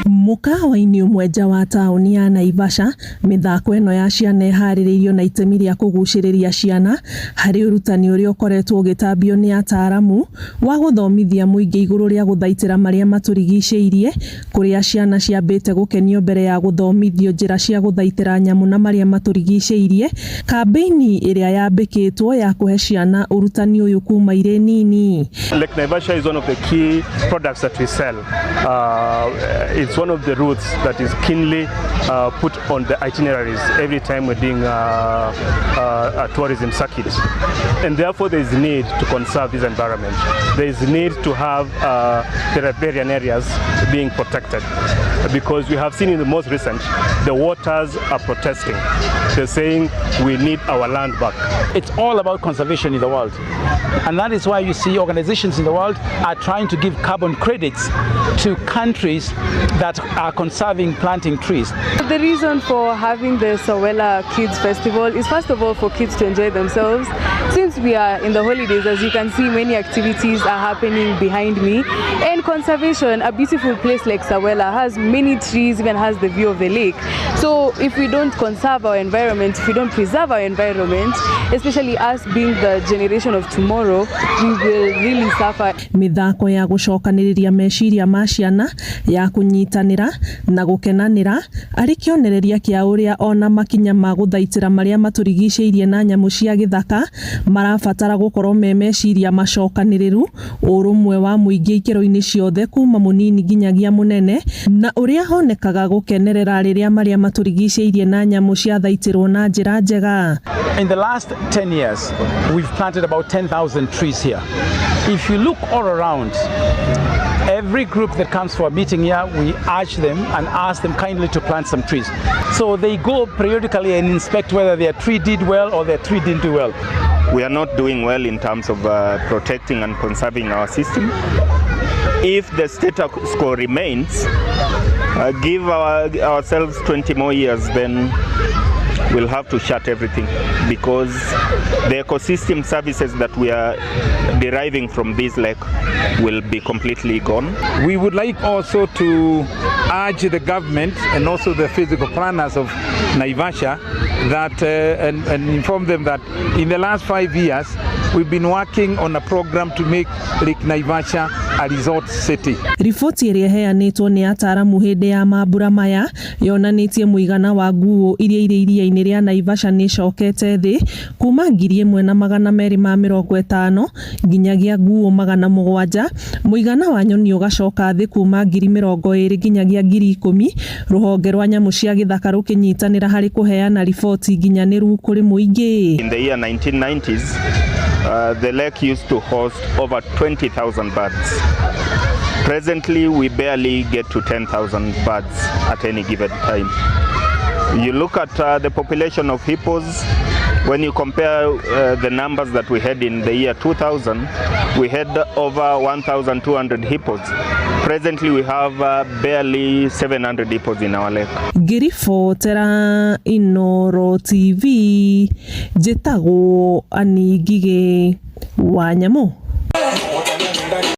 Mũkawa-inĩ ũmwe nja wa taũni ya Naivasha, mĩthako ĩno ya ciana ĩharĩrĩirio na itemi rĩa kũgucĩrĩria ciana harĩ ũrutani ũrĩa ũkoretwo ũgĩtambio nĩ ataaramu wa gũthomithia mũingĩ igũrũ rĩa gũthaitĩra marĩa matũrigicĩirie, kũrĩa ciana ciambĩte gũkenio mbere ya gũthomithio njĩra cia gũthaitĩra nyamũ na marĩa matũrigicĩirie. Kambĩini ĩrĩa yambĩkĩtwo ya kũhe ciana ũrutani ũyũ kuma irĩ nini. Lake Naivasha is one of the key products that we sell. It's one of the routes that is keenly put on the itineraries every time we're doing a tourism circuit. And therefore there is need to conserve this environment. There is need to have the riparian areas being protected, because we have seen in the most recent, the waters are protesting. They're saying we need our land back. It's all about conservation in the world. And that is why you see organizations in the world are trying to give carbon credits to countries that are conserving planting trees. The reason for having the Sawela Kids Festival is, first of all, for kids to enjoy themselves. Since we are in the holidays, as you can see, many activities are happening behind me. And conservation, a beautiful place like Sawela has many trees, even has the view of the lake. So if we don't conserve our environment, if we don't preserve our environment, especially us being the generation of tomorrow, we will really suffer. Mĩthako ya gũcokanĩrĩria meciria ma ciana ya kũnyitanĩra na gũkenanĩra arĩ kĩonereria kĩa ũrĩa ona makinya ma gũthaitĩra marĩa matũrigicĩirie na nyamũ cia gĩthaka marabatara gũkorwo me meciria macokanĩrĩru, ũrũmwe wa mũingĩ ikĩro-inĩ ciothe kuma mũnini nginyagia mũnene, na ũrĩa honekaga gũkenerera rĩrĩa marĩa matũrigicĩirie na nyamũ ciathaitĩrwo na njĩra njega. In the last 10 years, we've planted about 10,000 trees here. If you look all around, every group that comes for a meeting here, we urge them and ask them kindly to plant some trees. So they go periodically and inspect whether their tree did well or their tree didn't do well. We are not doing well in terms of protecting and conserving our system. If the status quo remains, give ourselves 20 more years, then we'll have to shut everything, because the ecosystem services that we are deriving from this lake will be completely gone. We would like also to urge the government and also the physical planners of Naivasha that and inform them that in the last 5 years we've been working on a program to make Lake Naivasha a resort city. Riboti ĩrĩa ĩheanĩtwo nĩ ataaramu hĩndĩ ya mambura maya yonanĩtie mũigana wa nguo iria irĩ iria-inĩ rĩa Naivasha nĩ icokete thĩ kuma 1250 nginyagia nguo 700, mũigana wa nyoni ũgacoka thĩ kuma 20,000 nginyagia 10,000, rũhonge rwa nyamũ cia gĩthaka rũkĩnyitanĩra harĩ kũheana riboti nginyanĩru kũrĩ mũingĩ. In the year 1990s, the lake used to host over 20,000 birds. Presently, we barely get to 10,000 birds at any given time. You look at the population of hippos, when you compare the numbers that we had in the year 2000, we had over 1,200 hippos. Presently, we have barely 700 hippos in our lake. Ngĩribotera Inooro TV, njĩtagwo Annie Ngigĩ wa Nyamũ.